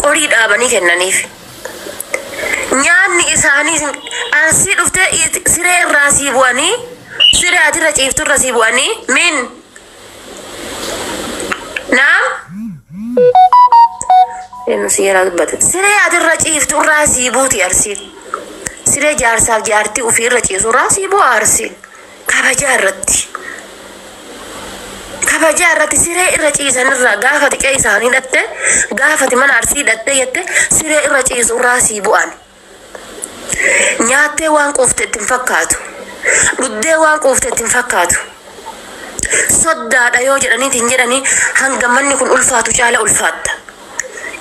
Qorii dhaabanii kennaniif. Nyaanni isaanii Arsii dhuftee siree irraa sii bu'anii, siree ati irra ciiftu irra sii bu'anii min naam eenyu si jalaa dubbate, siree ati irra ciiftu irraa sii buuti Arsiin. Siree jaarsaaf jaartii ofii irra ciisu irraa sii bu'a Arsiin. Kabajaa irratti. Kabajaa irratti siree irra ciisan irraa gaafa xiqqee isaanii dhatte, gaafati mana Arsii dhatte jette, siree irra ciisu irraa sii bu'an. Nyaattee waan quufte itti hin fakkaatu. Dhuddee waan quufte itti hin fakkaatu. Soddaadha yoo jedhaniitiin jedhanii, hanga manni kun ulfaatu caala ulfaatta.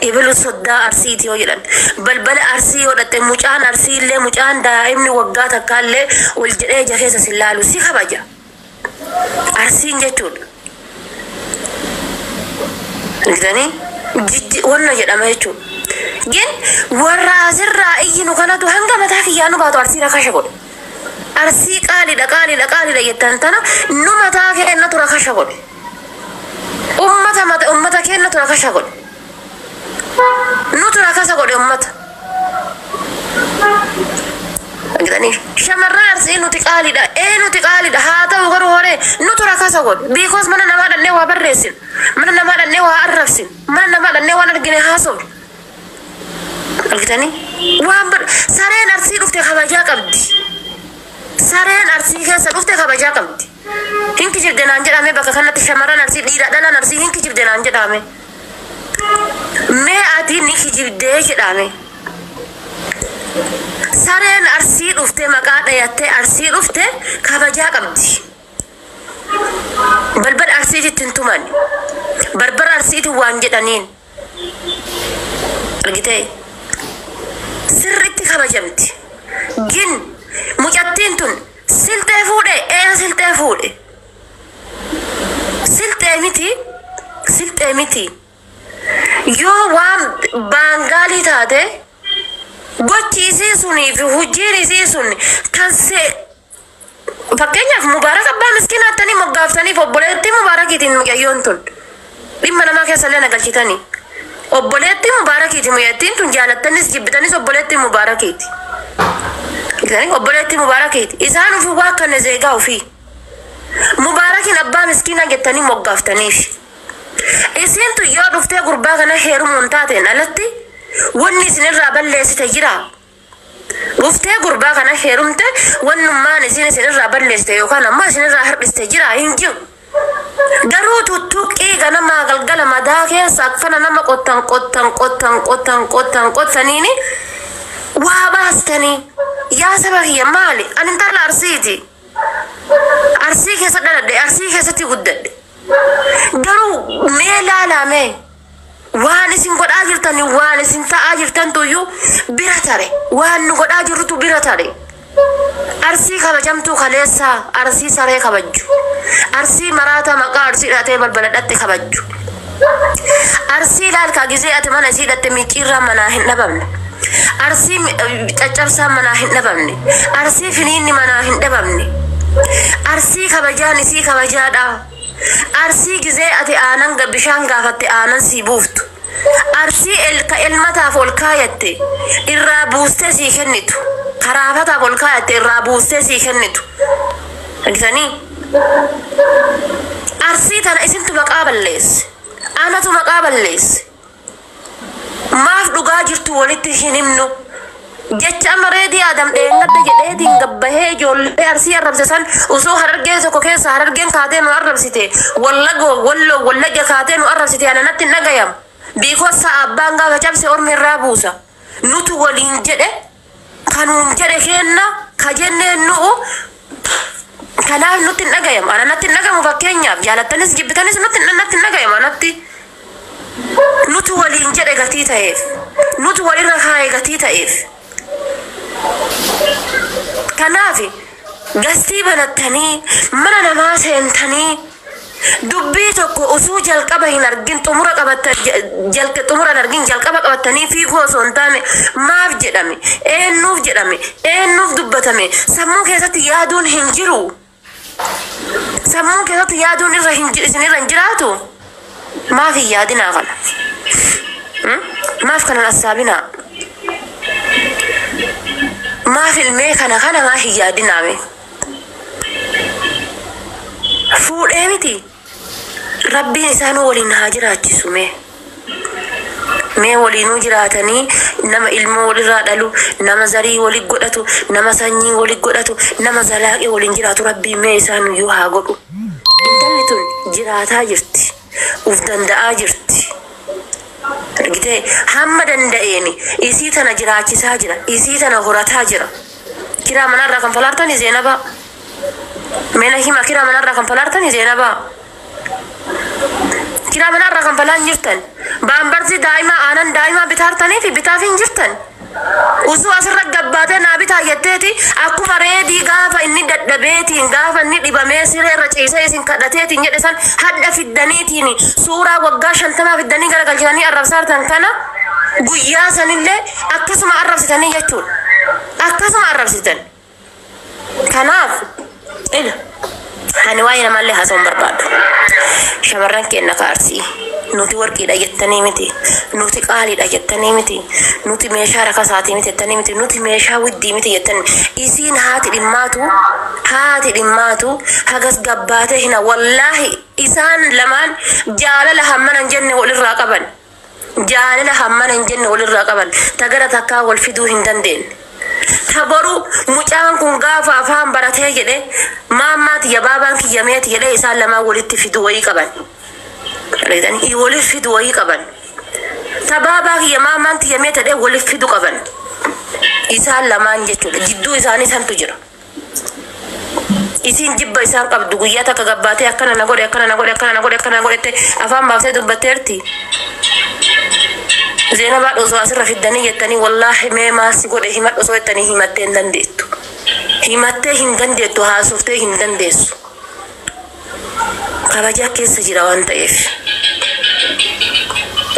Ebalu soddaa Arsiiti yoo jedhan, balbala Arsii yoo dhatte, mucaan Arsii illee, mucaan daa'imni waggaa takka illee ol jedhee ija keessa si laalu, si kabaja. Arsiin jechuudha. Argitanii, wanna jedhama jechuudha. Gin warra asirraa iyyinu kanatu hanga mataa kiyyaa nu baatu Arsii rakasha godhe. Arsii qaaliidha, qaaliidha, qaaliidha jettan tana nu mataa keenyatu rakasha godhe. Ummata mata ummata keenyatu rakasha godhe. Nutu rakasa godhe ummata. Argitanii, shamarran Arsii nuti qaaliidha. Ee, nuti qaaliidha, haa ta'u, garuu horee nutu rakasa godhe. Because mana namaa dhannee waa barreessin. Mana namaa dhannee waa arrabsin. Mana namaa dhannee waan argine haasofne. Argitanii, waan bar sareen Arsii dhufte kabajaa qabdi. Sareen Arsii keessa dhufte kabajaa qabdi. Hin kijibde naan jedhame bakka kanatti, shamarran Arsii, dhiira dhalaan Arsii, hin kijibde naan jedhame. Mee ati ni kijibdee jedhame. Sareen Arsii dhufte, maqaa dhayattee Arsii dhufte, kabajaa qabdi. Balbala Arsiititti hin tuman. Barbara Arsiitiin waan jedhaniin. Argitee, sirritti kabajamti. Gin mucattiin tun Silxee fuudhe, ee, Silxee fuudhe. Silxee miti, Silxee miti. Yoo waan baangaalii taate, gochi isii sunii fi hojiin isii sun kan se fakkeenyaaf Mubaarak abbaa miskiinaattanii moggaaftaniif, obboleettii Mubaarakiitiin mucayyoon tun dhimma namaa keessa illee nagalchitanii. Obboleettii Mubaarakiiti mucattiin tun, jaalattanis jibbitanis obboleettii Mubaarakiiti. Obboleettii Mubaarakiiti. Isaan ofii waa kana zeegaa ofii. Mubaarakiin abbaa miskiinaa jettanii moggaaftaniif. Isiin tun yoo dhuftee gurbaa kana heerumuun taateen alatti wanni isinirraa balleessite jira? Dhuftee gurbaa kana heerumte, wannummaan isin isinirraa balleessite yookaan ammoo isinirraa hir'iste jira? Hin jiru. Garuu tuttuqqii ganamaa galgala madaa keessa akkana nama qottan, qottan, qottan, qottan, qottan, qottaniini waa baastanii. Yaa saba kiyya, maali? Ani intala Arsiiti. Arsii keessa dhaladhe, Arsii keessatti guddadhe. Garuu mee laalaa, mee waan isin godhaa jirtan, waan isin ta'aa jirtantu iyyuu bira tare, waan nu godhaa jirrutu bira tare. Arsii kabajamtuu kaleessaa, Arsii saree kabajju, Arsii maraata maqaa Arsii dhaatee balbala dhatte kabajju. Arsii laalkaa gizee ati mana isii dhatte micciirraa manaa hin dhabamne. Arsii caccabsaan manaa hin dhabamne. Arsii finiinni manaa hin dhabamne. Arsii kabajaan isii kabajaadha. Arsii gizee ati aanan bishaan gaafatte aanan sii buuftu. Arsii ka elmataaf ol kaayatte irraa buustee sii kennitu. Karaafataaf ol kaayatte irraa buustee sii kennitu. Argitanii? Arsii tana isintu maqaa balleesse. Anatu maqaa balleesse. Maaf dhugaa jirtu walitti hin himnu? Jecha amma Reedii Adam dheengadda jedheetiin gabbahee ijoollee Arsii arrabse san, osoo Harargee tokko keessa Harargeen kaatee nu arrabsite, Wallagoo, Walloo, Wallagga kaatee nu arrabsite, ana natti hin dhagayamu. Because sa'a abbaan gaafa cabse ormi irraa buusa. Nutu waliin jedhe, kanuun jedhe kenna ka jenneen nu'u, kanaaf nutti hin dhagayamu. Ana natti hin dhagamu, fakkeenyaaf jaalattanis jibbitanis nutti natti hin dhagayamu anatti. Nutu waliin jedhe gatii ta'eef. Nutu walirra kaa'e gatii ta'eef. Kanaaf gastii banattanii mana namaa seentanii dubbii tokko osoo jalqaba hin argin xumura qabattan, xumura hin argin jalqaba qabattanii fiiguu osoo hin taane, maaf jedhame, eenyuuf jedhame, eenyuuf dubbatame, sammuu keessatti yaaduun hin jiru. Sammuu keessatti yaaduun irra hin isin irra hin jiraatu. Maaf hin yaadinaa kana? Maaf kanan assaabinaa? Maaf ilmee kana kana maa hin yaadinaame? Fuudhee miti. Rabbiin isaanuu waliin haa jiraachisu mee. Mee waliinuu jiraatanii nama ilmoo walirraa dhalu, nama zarii wali godhatu, nama sanyii wali godhatu, nama zalaaqee waliin jiraatu Rabbiin mee isaanuyyuu haa godhu. Intalli tun jiraataa jirti. Uf danda'aa jirti. Argitee hamma danda'een isii tana jiraachisaa jira. Isii tana horataa jira. Kiraa manarraa kan falaartani Zeenabaa. Meena hima, kiraa manarraa kan falaartani Zeenabaa. Kiraa manarraa kan falaan jirtan. Baambarsi daa'imaa, aanan daa'imaa bitaartanii fi bitaaf hin jirtan. Usuu asirra gabbaatee naa bitaa jetteeti, akkuma Reedii gaafa inni dadhabeetiin, gaafa inni dhibamee siree irra ciisee isin kadhateetiin jedhe san hadha fiddaniitiin suuraa waggaa 50 fiddanii garagalchitanii arrabsaartan kana guyyaa sanillee akkasuma arrabsitanii jechuudha. Akkasuma arrabsitan. Kanaaf ila ani waa'ee namallee haasa'uun barbaadu. Shamarran keenya kaarsii. Nuti warqiidha jettanii miti. Nuti qaaliidha jettanii miti. Nuti meeshaa rakasaatii miti jettanii miti. Nuti meeshaa widdii miti jettanii. Isiin haati dhimmaatu hagas gabbaatee hina. Wallaahi isaan lamaan jaalala hammana hin jenne walirraa qaban. Jaalala hammana hin jenne walirraa qaban. Tagara takkaa wal fiduu hin dandeenye. Taboru mucaan kun gaafa afaan baratee jedhe maammaa tiyya, baabaan kiyya meeti jedhee isaan lamaan walitti fiduu wayii qaban. Argitanii waliif fidu wayii qaban. Tabaabaa kiyya, maammaan tiyya meeti jedhee waliif fidu qaban. Isaan lamaan jechuudha. Jidduu isaanii santu jira. Isiin jibba isaan qabdu guyyaa takka gabbaatee akkana na godhe, akkana na godhe, akkana na godhe, akkana na godhe afaan baaftee dubbatteerti. Zeenabaa osoo asirra fiddanii jettanii, wallaahi mee maal si godhe himadhu osoo jettanii, himattee hin dandeettu. Himattee hin dandeettu, haasoftee hin dandeessu. Kabajaa keessa jira waan ta'eef.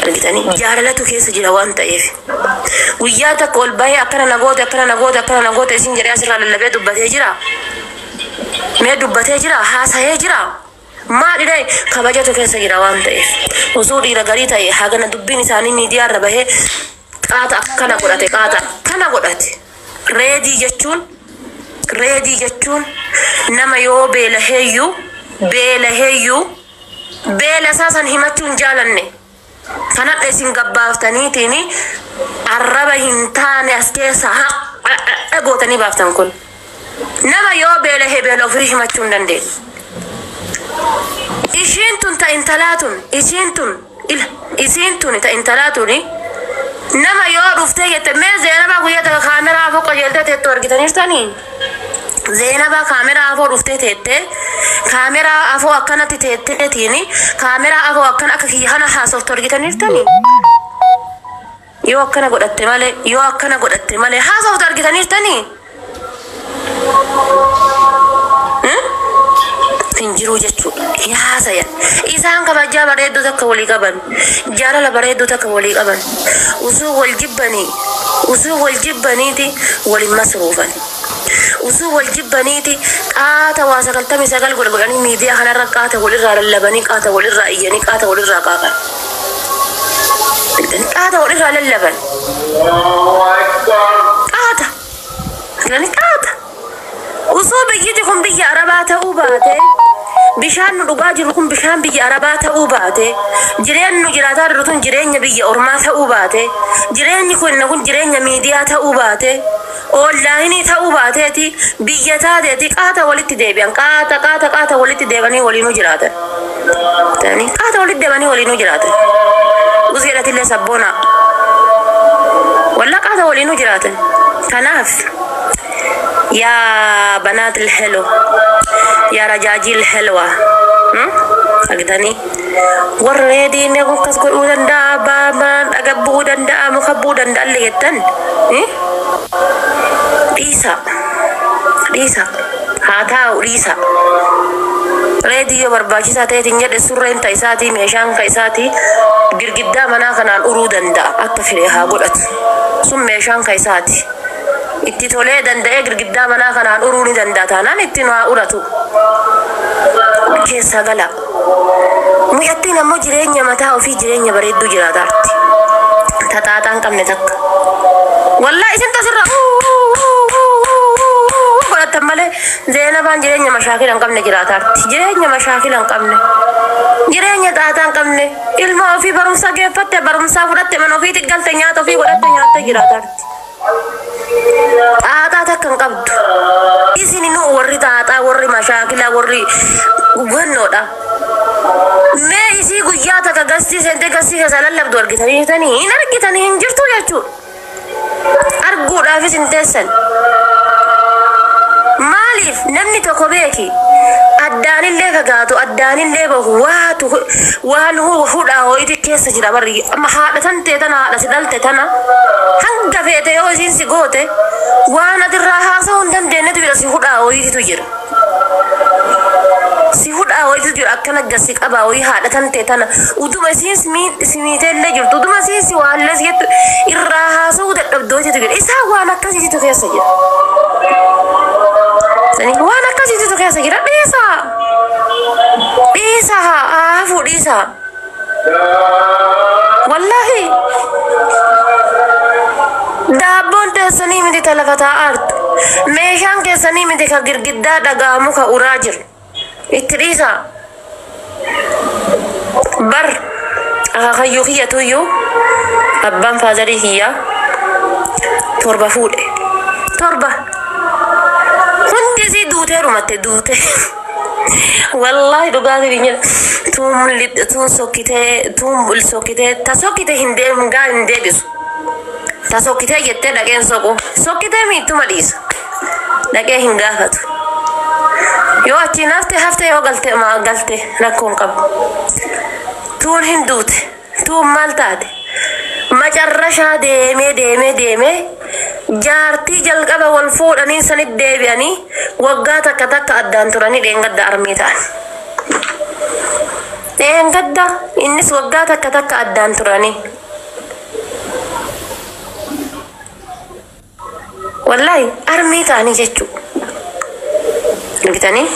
Argitanii jaalalatu keessa jira waan ta'eef. Guyyaa takka ol bahee akkana na goote, akkana na goote, akkana na goote isin jedhee asirraa lallabee dubbatee jira. Mee dubbatee jira, haasa'ee jira. Maal dhidhee kabajatu keessa jira waan ta'eef. Osoo dhiira garii ta'e hagana dubbiin isaanii miidiyaa irra bahee qaata akkana godhate, qaata akkana godhate. Reedii jechuun nama yoo beelaheeyyuu beela isaa san himachuu hin jaalanne. Kanadha isin gabbaaftaniitiin arraba hin taane as keessa haa gootanii baaftan kun. Nama yoo beelahee beela ofii himachuu hin dandeenye. Ishiin tun ta intalaa tun, ishiin tun ila, isiin tun ta intalaa tuni nama yoo dhuftee jette, mee Zeenabaa guyyaa takka kaameraa afoo qajeeltee teettu argitaniirtanii? Zeenabaa kaameraa afoo dhuftee teettee, kaameraa afoo akkanatti teetteetiin, kaameraa afoo akkana akka kiyya kana haasoftu argitaniirtanii? Yoo akkana godhatte malee, yoo akkana godhatte malee haasoftu argitaniirtanii? Hin jiru jechuudha. Haasayan. Isaan kabajaa bareedduu takka walii qaban. Jaalala bareedduu takka walii qaban. Usuu wal jibbanii, usuu wal jibbaniiti waliin masruufan. Usuu wal jibbaniiti qaata waa 99 godhanii miidiyaa kanarra qaata walirraa lallabanii, qaata walirraa iyyanii, qaata walirraa qaaqan. Qaata walirraa lallaban. Qaata. Qaata. Usuu biyyiti kun biyya Arabaa ta'uu baate, bishaan nu dhugaa jirru kun bishaan biyya Arabaa ta'uu baate, jireenyi nu jiraataa jirru tun jireenya biyya ormaa ta'uu baate, jireenyi kun jireenya miidiyaa ta'uu baate, oonlaayinii ta'uu baateeti biyya taateeti qaata walitti deebi'an, qaata qaata qaata walitti deebi'anii waliinuu jiraatan. Qaata walitti deebi'anii waliinuu jiraatan. Usgeedhatillee sabboonaa. Walla qaata waliinuu jiraatan. Kanaaf yaa بنات الحلو، yaa رجاجيل الحلوة, argitanii warra reediin akkas godhuu danda'a, baamaan dhaga bu'uu danda'a, muka bu'uu danda'a illee jettan, dhiisa, dhiisa, haa taa'u, dhiisa. Reedii yoo barbaachisaa ta'eetiin jedhe surreen ta isaatii, meeshaan ka isaatii girgiddaa manaa kanaan uruu danda'a, akka fedhe haa godhatu, sun meeshaan ka isaati. Itti tolee danda'ee girgiddaa manaa kanaan uruu ni danda'a taanaan ittiin haa uratu. Keessa gala. Mucattiin ammoo jireenya mataa ofii, jireenya bareedduu jiraataarti. Taxaaxaa hin qabne takka. Wallaahi isin tasirra godhattan malee Zeenabaan jireenya mashaakila hin qabne jiraataarti. Jireenya mashaakila hin qabne. Jireenya xaaxaa hin qabne. Ilma ofii barumsa geeffatte, barumsaa fudhatte, mana ofiitti galte, nyaata ofii godhatte, nyaatte jiraataarti. Xaaxaa takka hin qabdu. Isin nu warri xaaxaa, warri mashaakila, warri hubannoodha. Mee isii guyyaa takka gastii seentee gastii keessaa lallabdu argitanii jirtanii? Hin argitanii, hin jirtu jechuudha. Arguudhaafis hin teessan. Maaliif namni tokko beeki addaanillee fagaatu, addaanillee bahu, waatu waan hudhaa ho'iti keessa jira barri. Amma haadha tan ta'e tana, haadha si dhalte tana, hanga feete yoo isiin si goote, waan atirraa haasa'uu hin dandeenyetu jira. Si hudhaa ho'ititu jira. Si hudhaa ho'itu jira, akkana gasi qabaa ho'i haadha tan ta'e tana. Utuma isiin si miiteellee jirtu, utuma isiin si waallee si jettu, irraa haasa'uu dadhabdootitu jira. Isaan waan akkasiitu keessa jira. Waan akkasiitu keessa jira. Dhiisaa. Dhiisaa, haafuu dhiisaa. Wallaahi. Daabboon teessanii miti ta lafa taa'aartu. Meeshaan keessanii miti ka girgiddaa dhaga'amu ka uraa jiru. Itti dhiisaa. Bar akaakayyuu kiyyatuyyuu abbaan faazarii kiyyaa 7 fuudhe. 7. Hundi isii duutee dhumatte, duute. Wallaahi dhugaatii hin jedhu. Tuun sokkitee, tuun sokkitee, ta sokkite hin deemu gaa hin deebisu. Ta sokkitee jettee dhaqeen soqu. Sokkitee miittuma dhiisa. Dhaqee hin gaafatu. Yoo achiin hafte hafte, yoo galte maa galte, rakkoon qabu. Tuun hin duute. Tuun maal taate? Macarrashaa deemee deemee deemee jaartii jalqaba wal fuudhanii sanit deebi'anii, waggaa takka takka addaan turanii, dheengadda armii ta'an. Dheengadda innis waggaa takka takka addaan turanii. Wallaahi armii ta'anii jechuudha. Argitanii,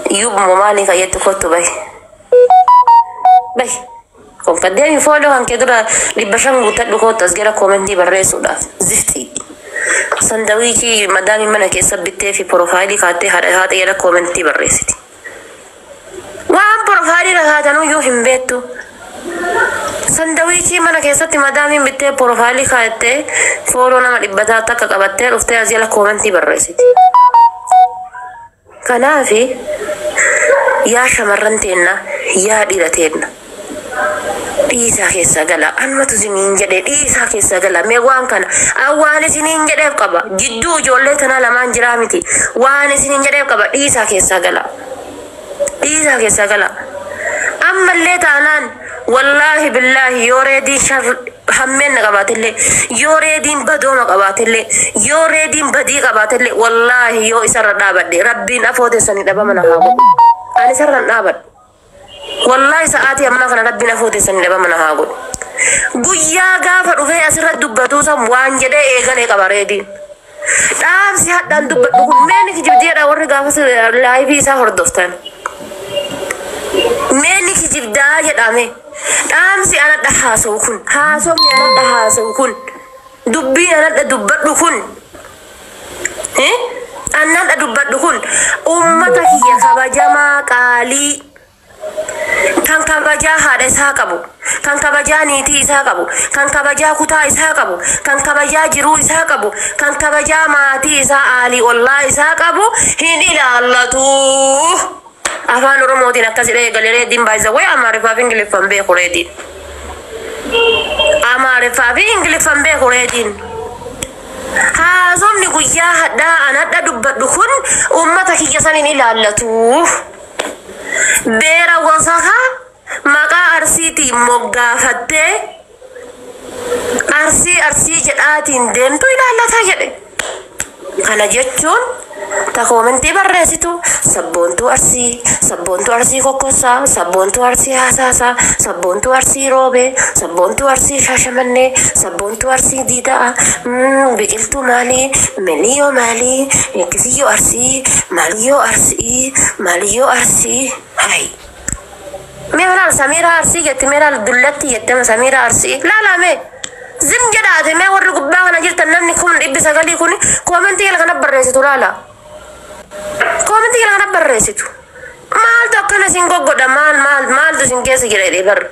yuubuma maalii fayyaddu? Kottu bahi. Bahi. Konfaddeemi follow kan kee dura 500 guuttadhu, kottu as gara koomentii barreessuudhaaf. Zifti. Sandawiichii madaamii mana keessa bittee fi profile kaattee haadha haadha jala koomentii barreessiti. Waan profile irra kaatanuyyuu hin beektu. Sandawiichii mana keessatti madaamiin bittee profile kaattee, follow nama dhibbataa takka qabattee dhuftee as jala koomentii barreessiti. Kanaafi yaa shamarran teenna, yaa dhiira teenna, dhiisaa keessa gala. Anmatu isiniin jedhe, dhiisaa keessa gala. Mee waan kana waan isiniin jedheef qaba. Jidduu ijoollee tanaa lamaan jiraa miti. Waan isiniin jedheef qaba, dhiisaa keessa gala. Dhiisaa keessa gala. Ammallee taanaan, wallaahi billaahi, yoo Reediin shar hammeenna qabaatillee, yoo Reediin badooma qabaatillee, yoo Reediin badii qabaatillee, wallaahi yoo isarra dhaabadhe, Rabbiin afoo teessanii dhabama na haa godhu. Ani isarra hin dhaabadhu. Wallaahi sa'aatii ammaa kana Rabbiin afoo teessanii dhabama na haa godhu. Guyyaa gaafa dhufee asirra dubbatuu san waan jedhee eegalee qaba Reediin. Dhaamsi hadhaan dubbadhu kun mee ni kijibdiidha, warri gaafa live isaa hordoftan. Mee ni kijibdaa jedhame. Dhaamsi anadha haasa'u kun, haasofni anadha haasa'u kun, dubbiin anadha dubbadhu kun, anadha dubbadhu kun ummata kiyya kabajamaa qaalii, kan kabajaa haadha isaa qabu, kan kabajaa niitii isaa qabu, kan kabajaa kutaa isaa qabu, kan kabajaa jiruu isaa qabu, kan kabajaa maatii isaa, aalii ollaa isaa qabu hin ilaallatu. Afaan Oromootiin akkas jedhee eegale Reediin. Baay'isa wayi Amaariffaa fi Ingiliffaan beeku Reediin. Amaariffaa fi Ingiliffaan beeku Reediin. Haasofni guyyaa hadhaa anadha dubbadhu kun uummata kiyya san hin ilaallatu. Beera gosakaa maqaa Arsiitiin moggaafattee Arsii Arsii jedhaatiin deemtu ilaallata jedhe. Kana jechuun ta koomentii barreessitu sabboontuu Arsii, sabboontuu Arsii Kokkossaa, sabboontuu Arsii Haasaasaa, sabboontuu Arsii Roobee, sabboontuu Arsii Shaashamannee, sabboontuu Arsii Diidaa, biqiltuu maalii, miliyyoo maalii, kisiyyoo Arsii, maaliyyoo Arsii, maaliyyoo Arsii, hayi. Mee laal, Samiiraa Arsii jetti, mee laal, dullatti jette Samiiraa Arsii. Laala mee. Zim jedhaate mee warri gubbaa kana jirtan namni kun 900 kun koomentii jala kana barreessitu laala. Koomentii jala kana barreessitu. Maaltu akkana isin goggodha maal maal maaltu isin keessa jira jedhee barra.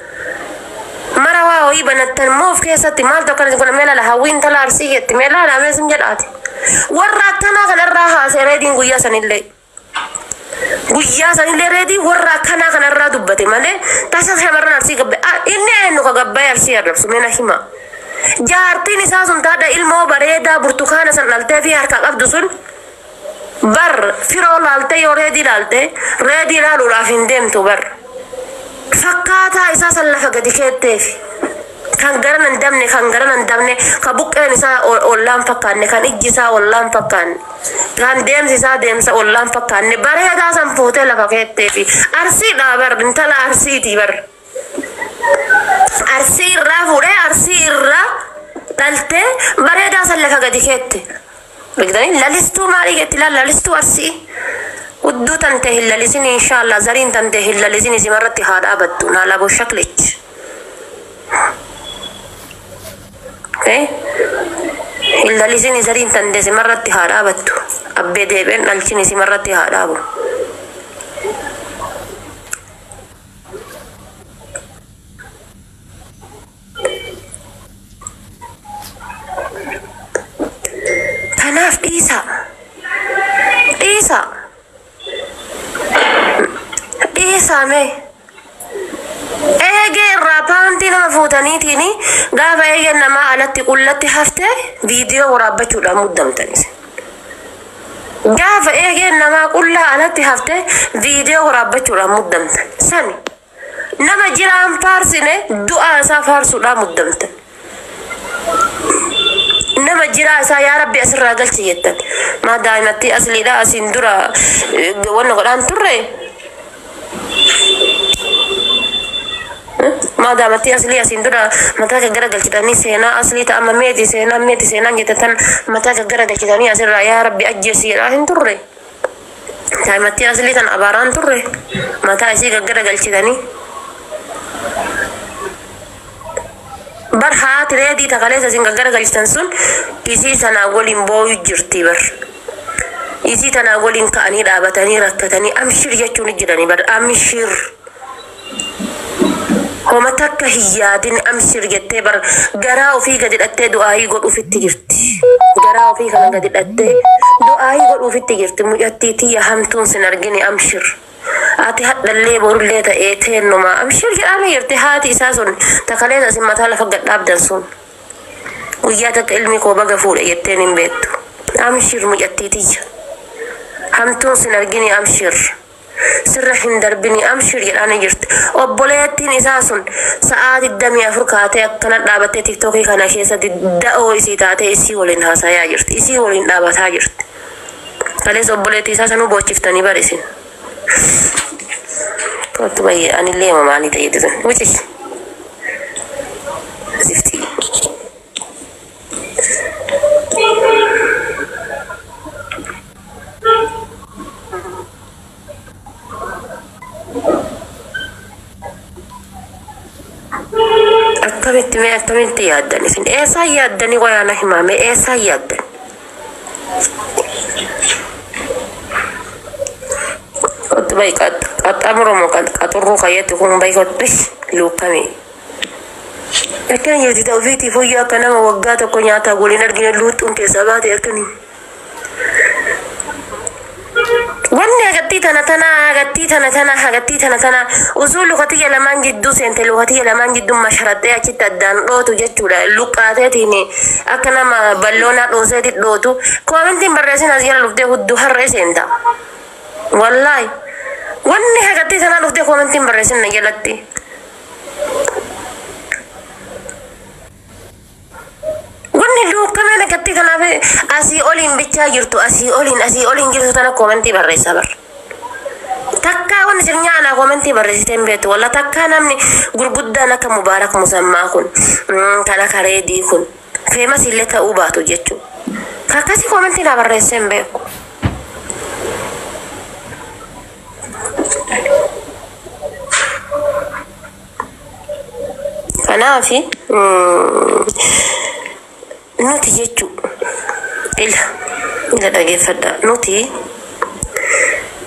Mara waa ho'ii banattan moo of keessatti maaltu akkana isin godha mee laala hawwiin intala arsii jetti mee laala mee isin jedhaate. Warra akkanaa kanarraa haasee reediin guyyaa sanillee. Guyyaa sanillee reedii warra akkanaa kanarraa dubbate malee tasa shamarran arsii gabbe inni eenyu ka gabbaye arsii arrabsu mee na hima. Jaartiin isaa sun taadha ilmoo bareedaa burtukaana san dhaltee fi harka qabdu sun bar firoo laaltee yoo reedii laalte reedii laaluudhaaf hin deemtu bar. Fakkaataa isaa san lafa gadi keetteef kan gara nan dabne kan gara nan dabne ka buqqeen isaa ollaan fakkaanne kan ijji isaa ollaan fakkaanne kan deemsi isaa deemsa ollaan fakkaanne bareedaa san fuutee lafa keetteefi arsiidhaa bar intala arsiitii bar. Arsii irraa fuudhee arsii irraa dhaltee bareedaa san lafa gadi keette. Beektanii lalistuu maalii jetti laal lalistuu arsii. Hudduu tante hin lalisin inshaallah zariin tante hin lalisin isimarratti haa dhaabattu naa laboo shaklich. Hin lalisin zariin tante isimarratti haa dhaabattu. Abbee deebi'een dhalchin isimarratti haa dhaabu. Kanaaf dhiisa. Dhiisa. Dhiisa mee. Eegee irraa paantii nama fuutaniitiin gaafa eegeen namaa alatti qullatti hafte viidiyoo waraabbachuudhaan muddamtanis. Gaafa eegeen namaa qullaa alatti hafte viidiyoo waraabbachuudhaan muddamtan. Sani nama jiraan faarsine du'aa isaa faarsuudhaan muddamtan. Nama jiraa isaa yaa rabbi asirraa galchi jettan. Maa daa'imatti asliidha asiin dura wanna godhaan turre. Maa daa'imatti aslii asiin dura mataa gaggara galchitanii seenaa aslii ta'ama meeti seenaa meeti seenaan jettan mataa gaggara galchitanii asirraa yaa rabbi ajjeesi jedhaa hin turre. Daa'imatti aslii tan abaaraan turre mataa isii gaggara galchitanii. Bar haati reedii takaleessa isin gaggara galchitan sun isii sanaa waliin booyu jirti bar. Isii tanaa waliin ka'anii dhaabatanii rakkatanii amshir jechuun jiranii bar amshir. Homa takka hin yaadin amshir jettee bar garaa ofii gadi hidhattee du'aayii godhuufitti jirti. Garaa ofii kana gadi hidhattee du'aayii godhuufitti jirti. Mucattii tiyya hamtuun sin argini amshir. Ati hadhallee borullee ta'ee teennumaa amshir jedhaanii jirti haati isaa sun takaleessa isin mataa lafa gad dhaabdan sun. Guyyaa takka ilmi koo baga fuudhe jetteen hin beektu. Amshir mucattii tiyya. Hamtuun sin argini amshir. Sirra hin darbini amshir jedhaanii jirti. Obboleettiin isaa sun sa'aa 24 kaatee akkana dhaabattee tiktookii kana keessatti da'oo isii taatee isii waliin haasayaa jirti. Isii waliin dhaabataa jirti. Kaleessa obboleettii isaa sanuu boochiftanii barisin. Kottu bayyee anillee maalii ta'e jettu. Wuci. Ziftii. Akkamitti mee akkamitti yaaddan isin eessaa yaaddanii wayaana himaa mee eessaa yaaddan? Kottu bayi qaxxaamuroo moo qaxurruu kayyatti kun bayi kottu luukkame. Akkana jirti ta'u ofiitii fooyyoo akka nama waggaa tokko nyaataa waliin argine luuxuun keessaa baate akkanii. Wanni agattii tana tana agattii tana tana agattii tana tana osoo lukatiyya lamaan jidduu seente lukatiyya lamaan jidduu masharattee achitti addaan dhootu jechuudha. Luqqaateetiin akka nama balloonaa dhooseeti dhootu. Koomentiin barreessin as jala dhuftee hudduu harree seenta. Wallaahi. Wanni agattii tana dhuftee koomentiin barreessin na jalatti. Wanni luukameen agattii kanaaf asii oliin bichaa jirtu asii oliin jirtu tana koomentii barreessaa barra. Takkaa wanni isin nyaanaa koomentii barreessitee hin beektu. Walla takkaa namni gurguddaan akka Mubaarak Musammaa kun kan akka Reedii kun feemas illee ta'uu baatu jechuudha. Akkasii koomentii naa barreessee hin beeku. Kanaafi Nuti jechuu ila ila dhageeffadha, nuti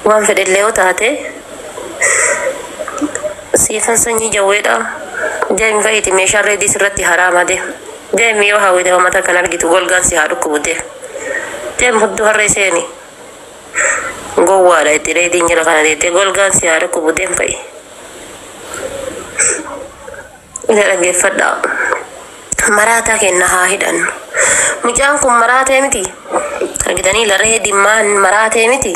waan fedhellee yoo taate siifan sanyii jawweedha. Deemi fayyiti, meeshaan reedii sirratti haraama. Deem deemi, yoo hawwite uummata kan argitu golgaan si haa dhukkubu. Deem deem, hudduu harree seeni, gowwaadha itti reediin jala kana deettee golgaan si haa dhukkubu. Deem fa'i. Ila dhageeffadha, maraataa kenna haa hidhannu. Mucaan kun maraatee miti, argitanii, la reediin maan maraatee miti.